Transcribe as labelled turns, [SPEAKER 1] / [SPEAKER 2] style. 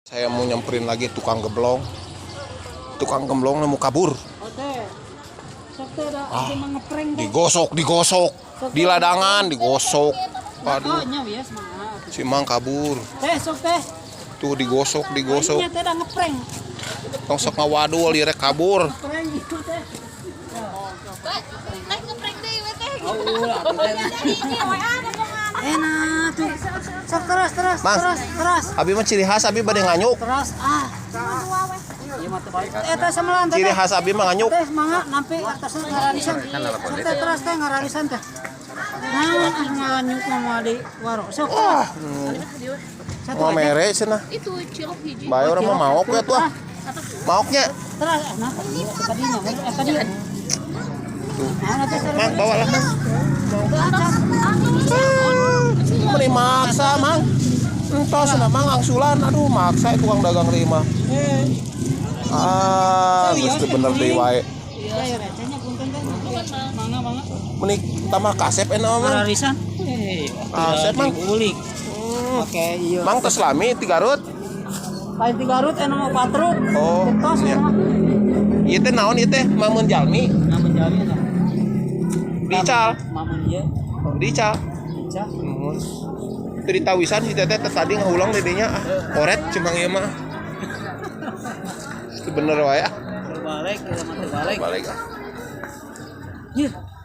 [SPEAKER 1] Saya mau nyamperin lagi tukang geblong. Tukang gemblong mau kabur.
[SPEAKER 2] Oh teh. Sok teh da
[SPEAKER 1] Ah,
[SPEAKER 2] ah, ngeprank teh.
[SPEAKER 1] Digosok, digosok. Di ladangan digosok.
[SPEAKER 2] Oh,
[SPEAKER 1] Aduh,
[SPEAKER 2] nya wieu semangat.
[SPEAKER 1] si Mang kabur.
[SPEAKER 2] Teh sok teh.
[SPEAKER 1] Tuh digosok, digosok.
[SPEAKER 2] Nya teh da ngeprank.
[SPEAKER 1] Tong sok ngawadul direk kabur.
[SPEAKER 2] Ngeprank gitu teh.
[SPEAKER 3] Teh ngeprank deui we teh.
[SPEAKER 2] Oh, ulah atuh teh. Enak tuh. Sok terus terus
[SPEAKER 1] Mang.
[SPEAKER 2] terus terus.
[SPEAKER 1] Abi mah ciri khas abi bade nganyuk.
[SPEAKER 2] Terus ah. Ieu mah teu balik. Eh teh semelan teh.
[SPEAKER 1] Ciri khas abi mah nganyuk.
[SPEAKER 2] Teh mangga nampi atasna ngararisan. Sok teh terus teh ngararisan teh. Nah, ah nganyuk mah di waro. Sok.
[SPEAKER 1] Wah,
[SPEAKER 2] Satu
[SPEAKER 1] mau
[SPEAKER 2] aja.
[SPEAKER 1] mere cenah.
[SPEAKER 3] Itu cilok hiji.
[SPEAKER 1] Bae urang mah maok ya tuh ah. Maoknya.
[SPEAKER 2] Terus nah tadinya eh tadi.
[SPEAKER 1] Tuh.
[SPEAKER 2] Nah, teh
[SPEAKER 1] Mang, bawa lah, Mang. Meni maksa, Mang. Entos nah Mang angsulan. Aduh, maksa itu tukang dagang teh mah. Ah, geus teu bener deui wae.
[SPEAKER 2] Iya, ya recehnya punten teh. Mangga mangga.
[SPEAKER 1] Meni tambah kasep enak mah, Mang.
[SPEAKER 2] Ngararisan. Eh,
[SPEAKER 1] Asep, Mang.
[SPEAKER 2] Ulik. Oke, iya.
[SPEAKER 1] Mang tos lami ti Garut.
[SPEAKER 2] Lain ti Garut anu mau patruk.
[SPEAKER 1] Oh,
[SPEAKER 2] Tos
[SPEAKER 1] iya.
[SPEAKER 2] mah.
[SPEAKER 1] Ieu teh naon ieu teh? Mamun jalmi
[SPEAKER 2] Namun jalmi tah.
[SPEAKER 1] dical.
[SPEAKER 2] Mamun ieu.
[SPEAKER 1] Oh, dical.
[SPEAKER 2] Dical.
[SPEAKER 1] Nuhun. Teu ditawisan si teteh teh tadi ngahulang dedinya ah. Koret cuma ieu mah. Itu bener wae ah.
[SPEAKER 2] Terbalik, kita mah terbalik.
[SPEAKER 1] Balik ah.
[SPEAKER 2] Yeuh.